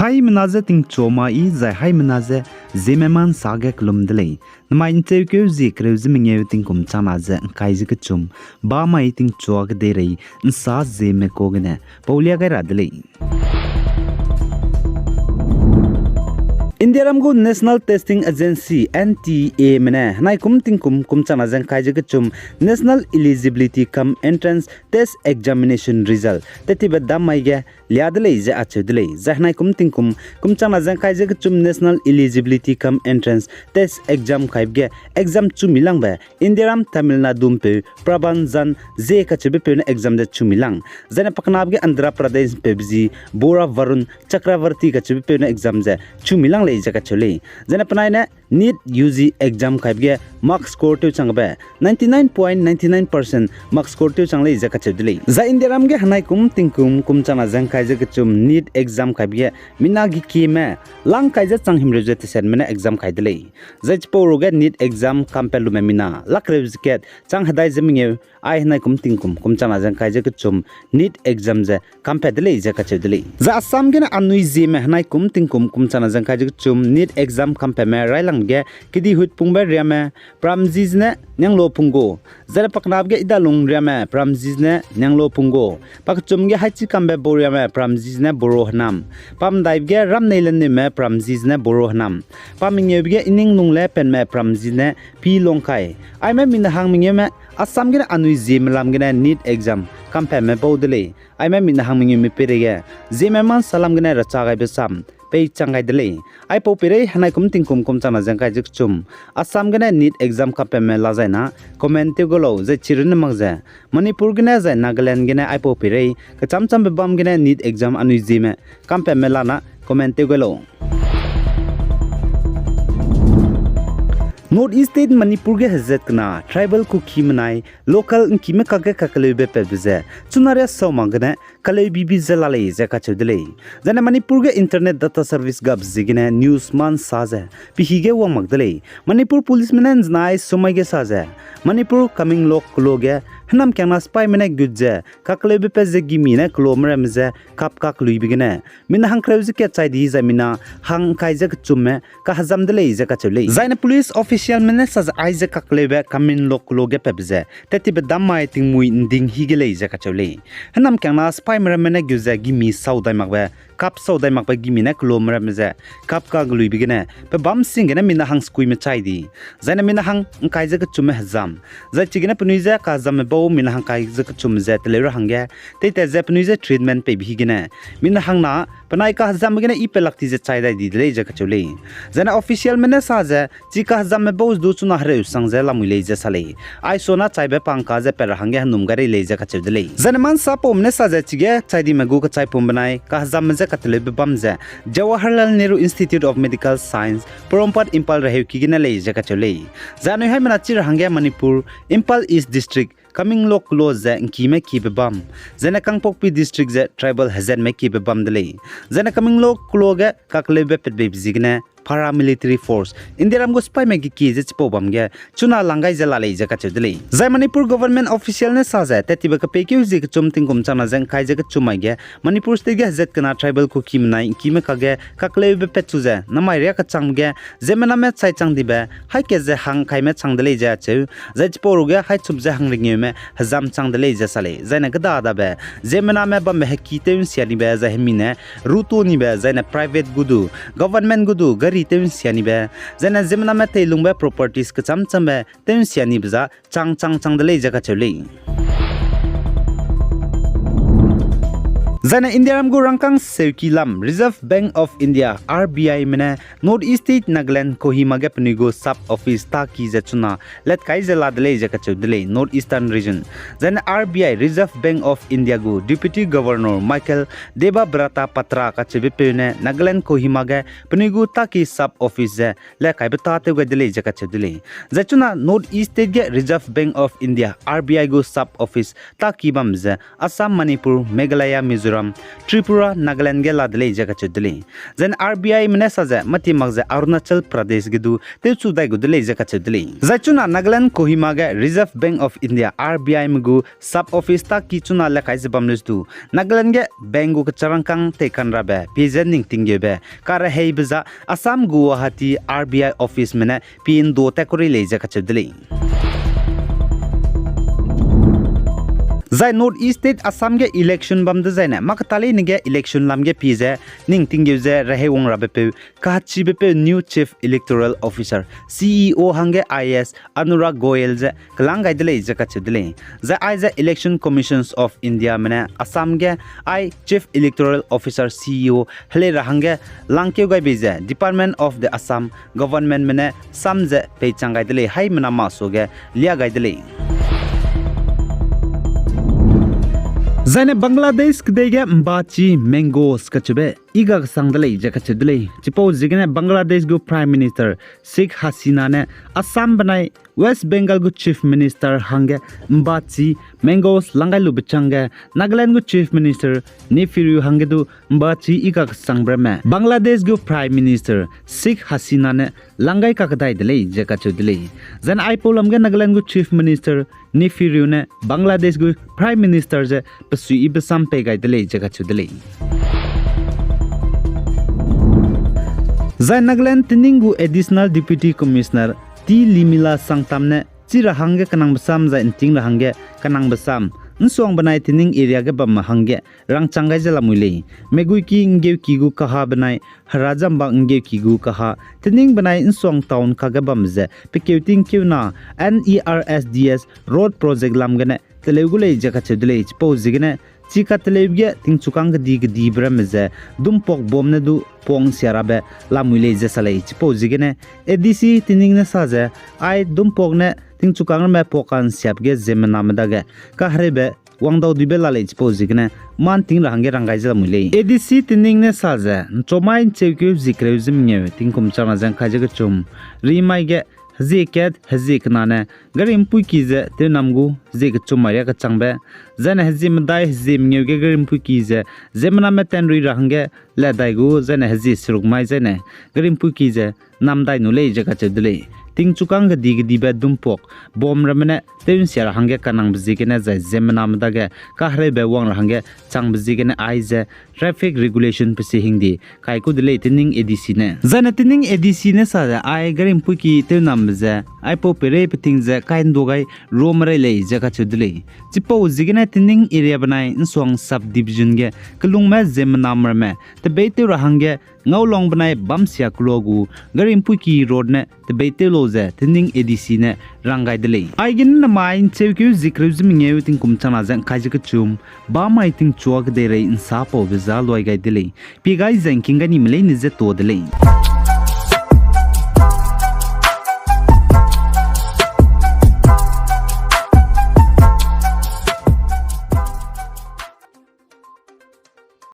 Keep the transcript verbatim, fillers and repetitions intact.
Haimena ze tingchua mai zai haimena ze Zeme ma nsa ge kelum de lei. Namai ncheukeu zie kereu ze mengeu tingkum changna ze ngkai ze kechum, ba mai tingchua kedeirei nsa Zeme ka gene paulia gai ra de lei. Indiaram gu National Testing Agency, N T A me ne henai kum tingkum kum changna ze ngkai ze kechum National Eligibility cum Entrance Test Examination Result tettibe dam mai ge lia de lei ze acheu de lei. Zai henai kum tingkum kum changna ze ngkai ze kechum National Eligibility cum Entrance Test Exam kaibe ge exam chumi langbe Indiaram Tamil Nadu mpeu Prabhanjan J kacheube peu ne exam ze chumi lang. Zai ne pakenabe ge Andhra Pradesh mpeu bezi Bora Varun Chakravarti kacheube peu ne exam ze chumi lang lei ze kacheu lei. Zai ne penai ne NEET U G exam kaibe ge mark score tewchangbe ninety nine point nine nine percent mark score tewchang lei ze kacheu de lei. Zai Indiaram ge henai kum tingkum kum changna ze ngkai ze kechum NEET exam kaibe ge mina gekieme lang kai ze chang himreu ze tesetme ne exam kai de lei. Zai chipau ruge NEET exam kampat lume mina lakreu ze kat chang hedai ze mengeu ai henai kum tingkum kum changna ze ngkai ze kechum NEET exam ze kampat de lei ze kacheu de lei. Zai Assam gene anui Zeme henai kum tingkum kum changna ze ngkai ze kechum NEET exam kampatme railangbe ge Kedihutpungbe riame Pramji zene Nianglo Punggo, zai ne pakenabe ge Idalung riame Pramji zene Nianglo Punggo, pakechum ge Haichikambe Boriame Pramji zene Boro Henam, pamdaibe ge Ramneilenneume Pramji zene Boro Henam, pamengeube ge Iningnungle Penme Pramji zene Pi Longkai. Aime mina hang mengeume Assam gene anui Zeme lam gene NEET exam kampatme bau de lei. Aime mina hang mengeume peireige Zeme ma nsa lam gene racha gaibe sam peichang gai de lei. Aipau peirei henai kum tingkum kum changna ze ngkai ze kechum Assam gene NEET exam kampatme la zai na comment tew gu lau ze chirunne mak ze Manipur gene zai Nagaland gene aipau peirei kechamchambe bam gene NEET exam anui Zeme kampatme la na comment tew gu lau. North East State Manipur ge hezat kena tribal Kuki menai local ngkime kakge kakeleube patbe ze chuna riâ sau mak gene kaleu bibi ze la lei ze kacheu de lei. Zai ne Manipur ge internet data service gap ziegene news ma nsa ze pehî ge wang mak de lei. Manipur policeme ne nzenai sumai ge sa ze Manipur Kammenglok keloa ge hênamkiangna sipaime ne gut ze kakeleube pat ze gimi ne keloa meramme je kap kakeluibe gene mina hangkereu ze kat chai di zai mina hang ngkai ze kechumme kahezam de lei ze kacheu lei. Zai ne police officialme ne sa ze aize kakeleube Kammenglok keloa ge patbe ze tettibe dam mai tingmui nding hî ge lei ze kacheu lei. Hênamkiangna sipaime ramme ne gut ze gimi sau dai makbe, kap sau dai makbe gimi ne keloa meramme je kap kakeluibe gene pe bam sing gene mina hang sekuime chai di. Zai ne mina hang ngkai ze kechumme hezam. Zai chigene penui je kahezamme bau mina hang ngkai ze kechum ze teleu ra hangge, teitat ze penui je treatment peibe hî gene mina hangna penai kahezamme gene i pelak ti ze chai dai di de lei ze kacheu lei. Zai ne officialme ne sa ze chi kahezamme bau du chuna hereu sang ze lamui lei ze sa lei. Aisona chaibe pangka ze pat ra hangge henum gai rei lei ze kacheu de lei. Zai ne ma nsapaume ne sa ze chige chai dime gu kechaipum benai kahezamme je kateleube bam ze Jawaharlal Nehru Institute of Medical Science, Porompat, Imphal reheuki gene lei ze kacheu lei. Zai anui haimena chi ra hangge Manipur, Imphal East District, Kammenglok keloa ze ngkime kiebe bam, zai ne Kangpokpi District ze tribal hezatme kiebe bam de lei. Zai ne Kammenglok keloa ge kakeleube patbeibe ziegene paramilitary force, Indiaram gu sipaime gekie ze chipau bam ge chuna lang gai ze la lei ze kacheu de lei. Zai Manipur government official ne sa ze tettibe kepeikeu zie kechum tingkum changna ze ngkai ze kechum mai ge Manipur State ge hezat kena tribal Kuki menai ngkime kakge kakeleube patchu ze namai riâ kechangbe ge ziemmename chai chang dibe, haî kat ze hang kaime chang de lei ze acheu, zai chipau ruge haî chup ze hang ringeume hezam chang de lei ze sa lei. Zai ne kêda dabe ziemmename bambe heki tew nsia nibe zai hemi ne ruto nibe zai ne private gu du, government gu du gari tew nsia nibe, zai ne ziemmename teilungbe properties kechamchambe tew nsia nibe za chang chang chang de lei ze kacheu lei. Zai ne Indiaram gu rangkâng seuki lam Reserve Bank of India, R B I me ne North East State Nagaland Kohima ge penui gu sub office taki ze chuna latkai ze la de lei ze kacheu de lei North Eastern Region. Zai ne R B I, Reserve Bank of India gu Deputy Governor Michael Debabrata Patra kacheube peu ne Nagaland Kohima ge penui gu taki sub office ze latkaibe tâtew gai de lei ze kacheu de lei. Zai chuna North East State ge Reserve Bank of India, R B I gu sub office taki bam ze Assam, Manipur, Meghalaya, Mizoram, Tripura, Nagaland ge la de lei ze kacheu de lei. Zaine R B I me ne sa ze mâti mak ze Arunachal Pradesh ge du tewchu dai gu de lei ze kacheu de lei. Zai chuna Nagaland Kohima ge Reserve Bank of India, R B I me gu sub office tâki chuna le kai ze bam lei du, Nagaland ge bank gu kecharangkâng teikanrabe pie ze ning tinggeube kareheibe za Assam Guwahati R B I office me ne pie ’ndu tat ku rei lei ze kacheu de lei. Zai North East State Assam ge election bam dezaine mâ keta leine ge election lam ge pie ze ning tinggeu ze rehei wang rabepeu, kachibe peu new Chief Electoral Officer, C E O hangge I A S Anurag Goel ze kelang gai de lei ze kacheu de lei. Zai aize Election Commissions of India me ne Assam ge ai Chief Electoral Officer, C E O helei ra hangge langkeu gai bei ze Department of the Assam Government me ne sam ze peichang gai de lei, haimena masuage lia gai de lei. Zaine Bangladesh kedei ge ’mbachi mangoes kacheube i ga kesang de lei ze kacheu de lei. Chipau ziegene Bangladesh gu Prime Minister Sheikh Hasina ne Assam benai West Bengal gu Chief Minister hangge ’mbachi mangoes lang gai lube changge Nagaland gu Chief Minister Neiphiu Rio hangge du ’mbachi i ga kesangbe ramme Bangladesh gu Prime Minister Sheikh Hasina ne lang gai kakdai de lei ze kacheu de lei. Zaine aipau lam ge Nagaland gu Chief Minister Neiphiu Rio ne Bangladesh gu Prime Minister ze pesuiyibe sam pei gai de lei ze kacheu de lei. Zai Nagaland Tening gu Additional Deputy Commissioner T Limila Sangtam ne chi ra hangge kenangbe sam zai ’nting ra hangge kenangbe sam, ’nsuang benai Tening area ge bamme hangge rangchang gai ze lamui lei. Meguiki ’nggeuki gu kaha benai Herazamba ’nggeuki gu kaha Tening benai ’nsuang town kage bamme ze pekeu tingkeuna N E R S D S road project lam gene teleu gu lei ze kacheu de lei. Chipau ziegene chi kateleube ge tingchukâng kedi kedibe ramme ze dumpuak bam ne du puak ’nsia rabe lamui lei ze sa lei. Chipau ziegene A D C Tening ne sa ze ai dumpuak ne tingchukâng ramme puak ka'nsiabe ge ziemmename dage kahereube wangdau duibe la lei. Chipau ziegene mâ ’nting ra hangge rang gai ze lamui lei. A D C Tening ne sa ze ’nchomai ’ncheukeu zie kereu ze mengeu tingkum chang na ze ’ngkai ze kechum, rimai ge hezie kat hezie kena ne gari ’mpuiki ze tewnam gu hezie kechum mai riâ kechangbe, zaine hezie medai hezie mengeu ge gari ’mpuiki ze ziemmename tanrui ra hangge ledai gu, zaine hezie seruk mai zaine gari ’mpuiki ze namdai nu lei ze kacheu de lei. Tingchukâng kedi kedibe dumpuak bam ramme ne tew ’nsia ra hangge kanangbe ziegene zai ziemmename dage kahereube wang ra hangge changbe ziegene aize traffic regulation pe si hingdi kai ku de lei Tening A D C ne. Zaine Tening A D C ne sa ze ai gari ’mpuiki tewnambe ze aipau peirei peting ze kai ’ndu gai ru merei lei ze kacheu de lei. Chipau ziegene Tening area benai ’nsuang subdivision ge kelungme ziemmename ramme tebeitew ra hangge ngaulong benai bamsia kelua gu gari ’mpuiki road ne tebeitew lau ze Tening A D C ne rang gai de lei. Aigene namai ’ncheukeu zie kereu ze mengeu tingkum chang na ze ’ngkai ze kechum, bamai tingchua kedeirei ’nsapaube za luai gai de lei. Pie gai ze ’ngking gai nime leine ze tuâ de lei.